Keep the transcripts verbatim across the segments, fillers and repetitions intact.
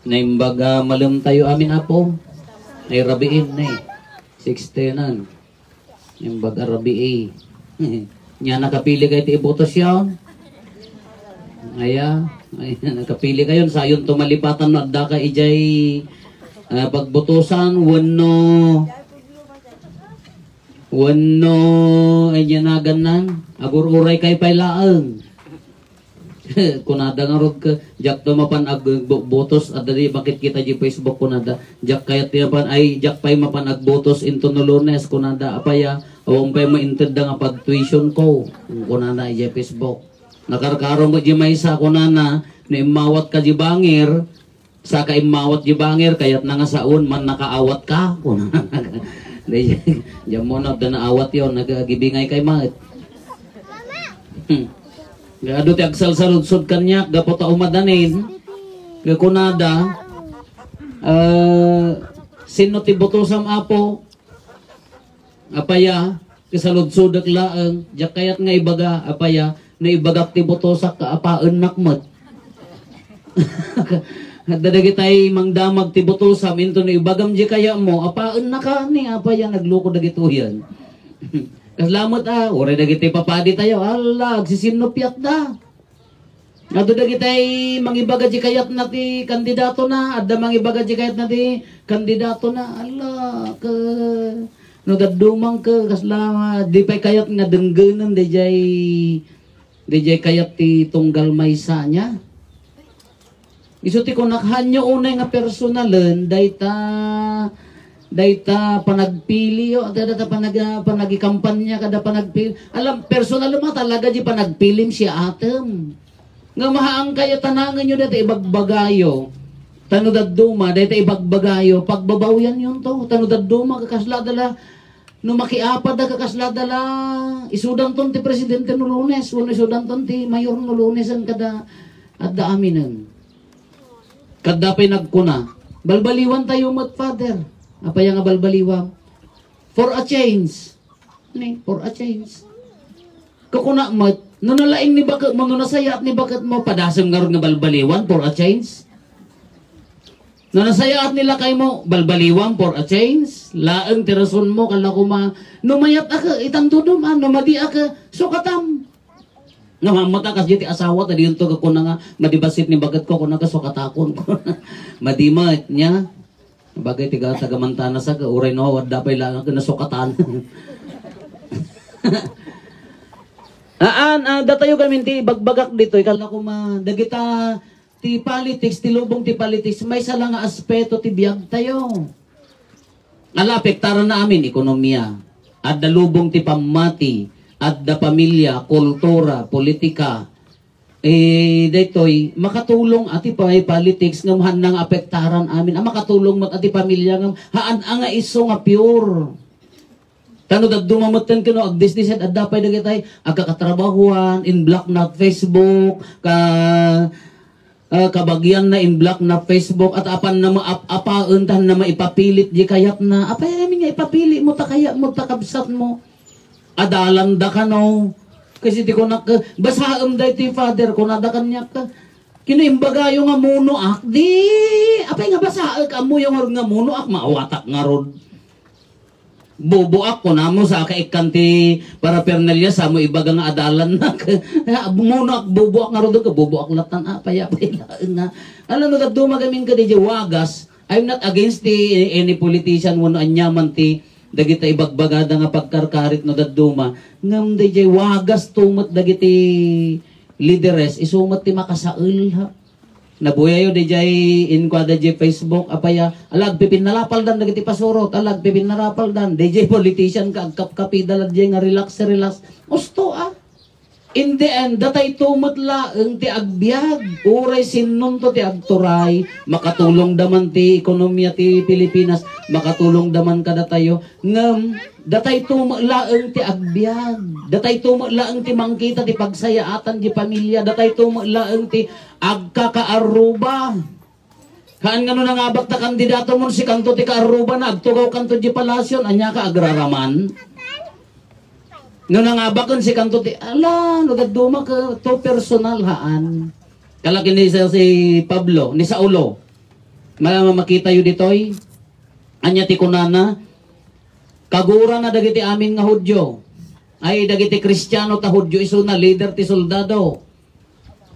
Naimbag a malem tayo amin, Apo. Ay, rabiin na eh. Sixteen nan. Naimbag a rabii. Nia, nakapili kayo ti ibotos yaon? Aya, ay, nakapili kayo. Sayon to malipatan no adda ka ijay, ah, pagbotosan, wenno, wenno, ay, nagannan. Agur-uray kayo pay laeng. Kunada ngarud ka, diak to mapan ag-, bo-, botos, adda di makitkita di Facebook, kunada. Diak kayat ti mapan, ay, diak pay mapan agbotos into no Lunes, kunada. Apay a, awan pay maintedda nga pag-tuition ko, kunana idiay Facebook. Nakarkaro met di maysa, kunana, no immawat ka di bangir, saka immawat di bangir, kayatna nga saon, mannakaawat ka, kunana. Di, diammo na, adda naawat yon, nagagibingay kay met. Hmm. Nga adu ti agsalsaludsod kaniak, gapu ta umadanin, nga kunada, ah, "Sinno ti botosam, Apo?" Apay a, kasaludsodek laeng, diak kayat nga ibaga, apay a, no ibagak ti botosak, apaennak met. Adda dagitay mangdamag ti botosam, into no ibagam di kayatmo, apaennaka ni, apay a, nagluko dagitoyen. Kasla met a, uray dagiti papadi tayo, ala, agsisinnupiatda. Adu dagitay mangibaga di kayatna ti kandidatona, adda mangibaga di kayatna ti kandidatona. Ala, ka, no daddumang ka, kasla, di pay kayat nga denggenen dayjay, dayjay kayat ti tunggal maysa nia. Isu ti kunak, haanyo unay nga personalen dayta, dayta panagpili, o, dayta panag-, panagikampanya kada panagpili. Alam, personal mo talaga di panagpilim siya atem. Nga mahaan kayo, tanangenyo dayta ibagbagayo. Ta no dadduma, dayta ibagbagayo, pagbabawian yun to. Ta no dadduma, kakasla dala, no makiapada, kakasla dala, isudanton ti presidente no Lunes, wenno isudanton ti mayor no Lunes, en kada adda aminen. Kadda pay nagkuna, "Balbaliwan tayo met, Father." Apay nga balbaliwan? For a change. Ni, for a change. Kakuna met, no nalaing ni baketmo, no nasayaat ni baketmo, padasem ngarud nga balbaliwan for a change? No nasayaat ni lakaymo, balbaliwan for a change? Laeng ti rasonmo, kala koma, no mayat a ka, itan tudom, a, no madi a ka, sukatam. Nga mamata kas ti asawa, ta diyon to kakuna nga, "Madi bassit ni baketko," kuna, "Kasukatakon." Madi met, nia? Bagay ti ga-, taga Mantanas a, uray no, adda pay laeng a nasukatan. Aan, ah, datayo gamin ti ibagbagak ditoy, kala koma, dagita ti politics, ti lubong ti politics, maysa la nga aspeto ti biag tayo. Ala, apektaran na amin, ekonomia. Adda lubong ti pammati, adda pamilya, kultura, politika, Eh, daytoy, makatulong a ti pay politics ngem haanna nga apektaran amin. A makatulong met a ti pamilya ngem haan a nga isu nga pure. Ta no dadduma metten ken no agdisdised, adda pay dagitay agkakatrabahuan, in-block na Facebook, ka, ah, kabagian na in-block na Facebook, at apan na maap-apaen, ta na maipapilit di kayatna. Apay amin nga ipapili mo ta kayat mo ta kabsat mo? Adalanda kano. Kasi ti kunak, "Basaem daytoy, Father," kunada kaniak. Kino imbagayo nga munoak? Di, apay nga basaek, ammoyo ngarud nga munoak, maawatak ngarud. Bubuak, kunamo, saka ikkan ti paraphernalia, samo ibaga nga adalannak. Munoak, bubuak ngarud, ka bubuak latan, apay, apay, laeng nga. Alam mo, dadduma gamin ka di wagas, I'm not against ti any politician wenno aniaman ti dagita ibagbagada nga pagkarkarit no dadduma, ngem dayjay wagas to met dagiti lideres, isu met ti makasael, ha. Nabuyayo dayjay inkuada dayjay Facebook, apay a, ala agpipinnarapaldan dagiti pasurot, ala agpipinnarapaldan, dayjay politician ka agkapkapida la dayjay nga relax, relax. Usto, a. In the end, datayto met laeng ti agbiag. Uray sinnonto ti agturay, makatulongda man ti ekonomiya ti Pilipinas, makatulongda man kadatayo. Ngem, datayto met laeng ti agbiag. Datayto met laeng ti mangkita ti pagsayaatan ti pamilya. Datayto met laeng ti agkakaarruba. Haan nga no nangabak ta kandidato mon sikanto ti kaarrubana, agtugawkanto di palasyon, ania ka agraraman? No nangabak ken sikanto ti, ala, no dadduma ka, to personal haan. Kalaki ni sa-, si Pablo, ni Saulo. Ma-, makitayo ditoy. Ania ti kunana? Kagurana dagiti amin nga Judio. Ay, dagiti Kristiano ta Judio isuna, lider ti soldado.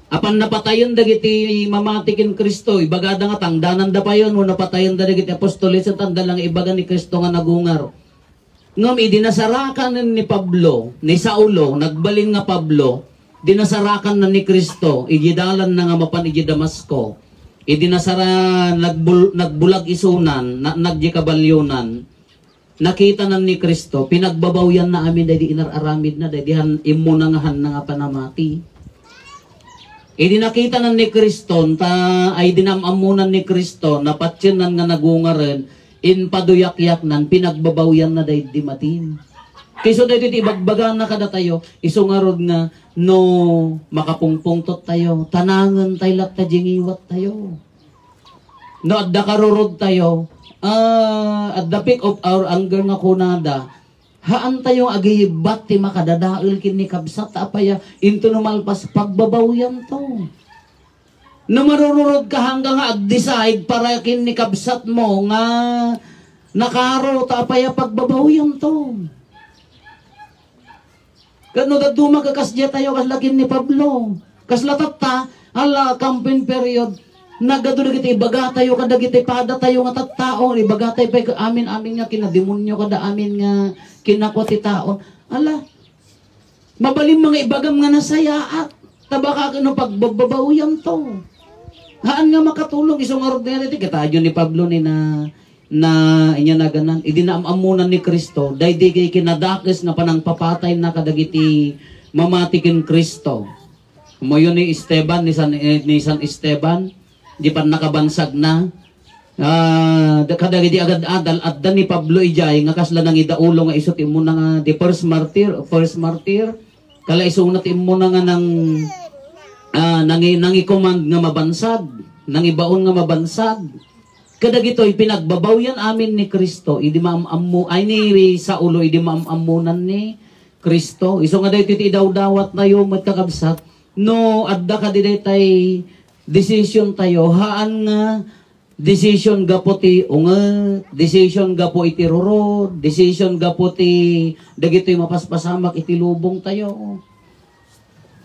Apan napatayen dagiti mamati ken Cristo, ibagada nga tangdananda payen, no napatayen da dagiti apostoles, tanda lang ibaga ni Cristo nga nagungar. Ngem idi nasarakan ni Pablo, ni Saulo, nagbalin nga Pablo, dinasarakan na ni Cristo, idi dalan na nga mapan idi Damasco. Idi nasara-, nagbul-, nagbulag isunan, na, nagdi kabalyonan, nakitanan ni Cristo, pinagbabawyan na amin daydi inar-aramid na, daydi han, immuna nga han na nga panamati. Idi nakitanan ni Cristo, ta, ay dinam-ammunan ni Cristo, napatienan nga nagungaren, impaduyakyaknan, pinagbabawyan na daydi matin. Kayso daydi ti ibagbagana kadatayo, isu ngarud nga no makapungpungtot tayo, tanangen tayo latta di ngiwat tayo. No adda karurod tayo, ah, at the peak of our anger nga kunada, haan tayo agibbat ti makadadael ken ni kabsat ta apaya, into no malpas pagbabawyan to. No marururod ka hanggang nga ag-decide para ken ni kabsat mo nga nakaro ta apaya pagbabawyan to. Ket no dadduma ka kasdiay tayo, kasla ken ni Pablo. Kasla tatta, ala, campaign period, nagadu dagiti ibaga tayo kadagiti pada tayo nga tattao, ibaga tayo pay amin-amin nga kinademonio kada amin nga kinakua ti tao. Ala, mabalin nga ibagam nga nasayaat. Ta baka no pagbabawyan to. Haan nga makatulong, isu ngarud nga iti, kitaenyo ni Pablo ni na, na inya naganan. Idi naam-ammunan ni Cristo, daydi kay kinadakes nga panangpapatay na kadagiti mamati ken Cristo. Umayo ni Esteban, ni San, eh, ni San Esteban, di pannakabansagna. Ah, da-, kadagiti agad-adal, adda ni Pablo idiay nga kasla nangidaulo nga isu ti immuna nga the first martyr, first martyr. Kala isuna ti immuna nga nang, ah, nangi-, nangikomand nga mabansag, nangibaon nga mabansag. Kadagitoy pinagbabawyan amin ni Cristo, idi maam-ammo, ay, ni Saulo, idi maam-ammonan ni Cristo. Isu nga daytoy ti idawdawat tayo met, kakabsat, no adda kadi daytay decision tayo, haan nga decision gapu ti unget, decision gapu iti rurod, decision gapu ti dagitoy mapaspasamak iti lubong tayo.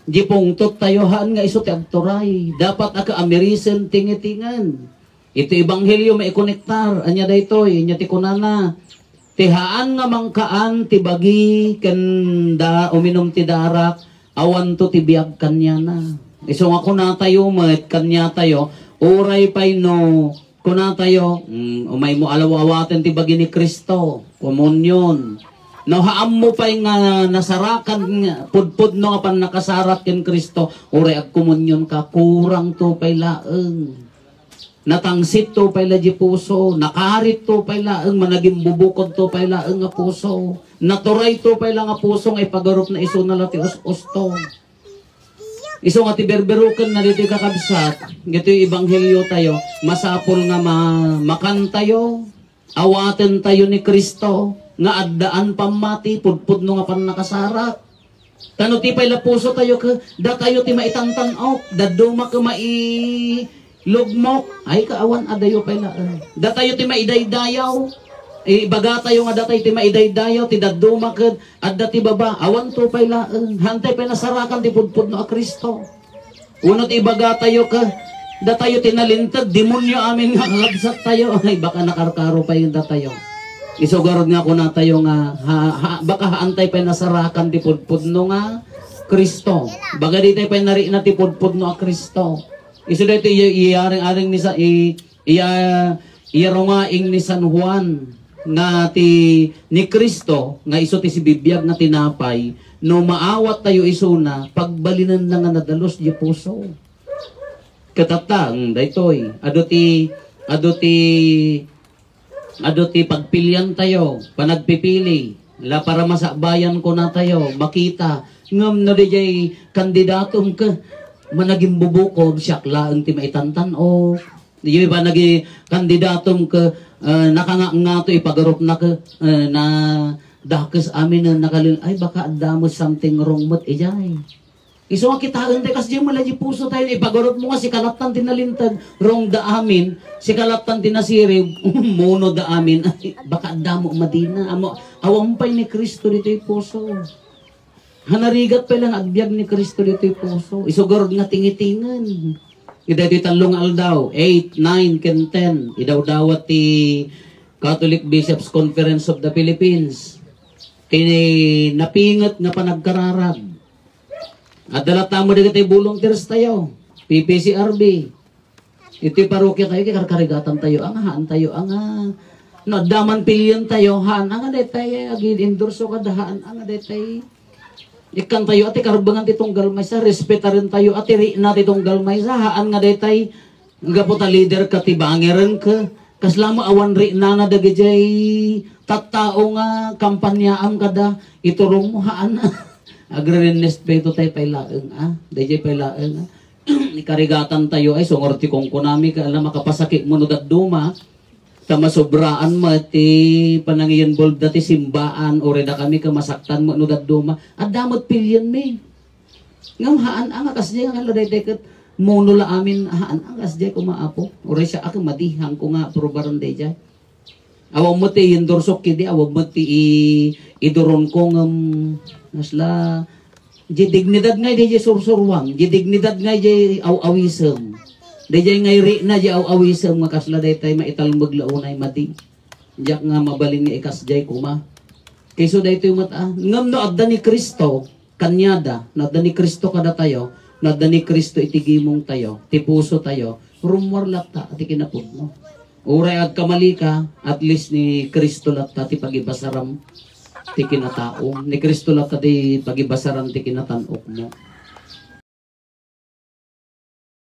Di pungtot tayo, haan nga isu ti agturay. Dapat a kaamirisen tingetingen. Iti ebanghelio maikonektar, ania daytoy, ania ti kunana? Ti haan nga mangkaan ti bagi ken da-, uminum ti darak, awanto ti biag kaniana. Isu nga kunatayo met kaniatayo, uray pay no kunatayo, mm, umaymo alaw-awaten ti bagi ni Cristo, komunion. No haammo pay nga nasarakan nga pudpudno nga pannakasarak ken Cristo, uray agkomunionka, kurangto pay laeng. Natangsitto pay la di puso, nakaritto pay laeng, managimbubukodto pay laeng nga puso. Naturayto pay la nga puso nga ipagarupna isuna la ti us-usto. Isu nga ti berberukenna ditoy, kakabsat, ditoy ebanghelio tayo, masapul nga ma-, makantayo, awatentayo ni Cristo nga addaan pammati, pudpudno nga pannakasarak. Ta no ti pay la puso tayo ket datayo ti maitantan-ok, dadduma ket mailugmok, ay, kaawan, adayo pay laeng. Datayo ti maidaydayaw, ibaga tayo nga datay ti maidaydayaw, ti dadduma ket adda ti baba, awanto pay laeng. Hantay pay nasarakan ti pudpudno a Cristo. Wenno ti ibaga tayo ket datayo ti nalinteg, demonio amin nga kakabsat tayo. Ay, baka nakarkaro pay datayo. Isu garud nga kunatayo nga, ha, ha, baka haantay pay nasarakan ti pudpudno nga Cristo. Baga ditay pay narikna ti pudpudno a Cristo. Isu daytoy iya-, iyaring-aring ni sa-, i-, iya-, iyarungaing ni San Juan nga ti ni Cristo nga isu ti sibibiag nga tinapay, no maawat tayo isuna, pagbalinenna nga nadalus di puso. Ket atta, mm, daytoy, adu ti, adu ti, adu ti pagpilian tayo, panagpipili, la para masakbayan kunatayo, makita. Ngem no dijay kandidatom ket managimbubukod, siak laeng ti maitantan-ok. Dijay panagi-, kandidatom ket, eh, nakangangato ipagarupna ket, eh, nadakes amin, eh, nakalil-, ay, baka adda met something wrong met ijay. Isu nga kitaen tayo, kasdiay met la di puso tayo, ipagurot mo nga sika lattan ti nalinteg, wrong da amin, sika lattan ti nasirib, mono da amin. Ay, baka adda mo madina, amo, awan pay ni Cristo ditoy puso. Hanarigat pay lang agbiag ni Cristo ditoy puso. Isu garud nga tingitingen. Ida ditoy tallo nga aldaw, eight, nine, ken ten, idawdawat ti Catholic Bishops Conference of the Philippines. Ti napinget nga panagkararag. Adda latta met dagiti volunteers tayo, P P C R B. Iti parokia tayo, karkarigatan tayo, anga, haan tayo, anga. No, adda man pilien tayo, haan, anga, daytay, agi-endorso kada, haan, anga, daytay. Ikkan tayo, ati karbengan ti tunggal maysa, respetaren tayo, ati rikna ti tunggal maysa, haan nga daytay. Gapu ta leader ka ti bangeren ka, kasla mo awan riknana dagijay tattao nga kampanyaam kada, iturong mo, haan. Agrirennespeto tayo pay laeng, ah. Dayjay pay laeng, ah. Ikarigatan tayo, ay, sungar ti kunkunami, ka, ala, makapasakit mo no dadduma. Ta masobraan met ti panangi-involve da ti simbaan, uray dakami ka masaktan met no dadduma. Adda met pilien mi. Ngem haan a nga kasdiay nga kasla daytoy ket mono la amin, haan a nga kasdiay koma, Apo. Uray siak a madi, haanko nga aprobaren dayjay. Awan met ti i-endorsok idi, awan met ti i-, iduronko ngem kasla, di dignidad nga dayjay sursuruam, di dignidad nga dayjay aw-awisem. Dayjay nga rikna dayjay aw-awisem nga kasla daytay maitalmeg la unay madi. Diak nga mabalin nga ikasdiay koma. Kayso daytoy met a, ngem no adda ni Cristo, kaniada, no adda ni Cristo kadatayo, no adda ni Cristo iti gimong tayo, ti puso tayo, rummuar latta ti kinapudno. Uray agkamali ka, at least ni Cristo latta ti pagibasaram ti kinataom. Ni Cristo latta ti pagibasaram ti kinatan-okmo.